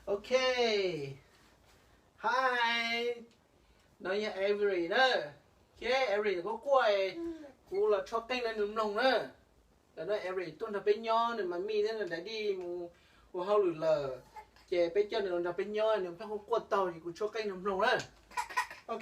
Ok, hi, no yog Avery na. Ok, Avery, kuv quaj, kuv los tshov qeej rau nws mloog na. Tam no Avery tuaj nrog peb nyob, nws mas me thiab nws dai dij mus ua hauj lwm lawm, ces peb coj nws los nrog peb nyob, nws pheej quaj quaj taug ces kuv tshov qeej nws mloog na. Ok.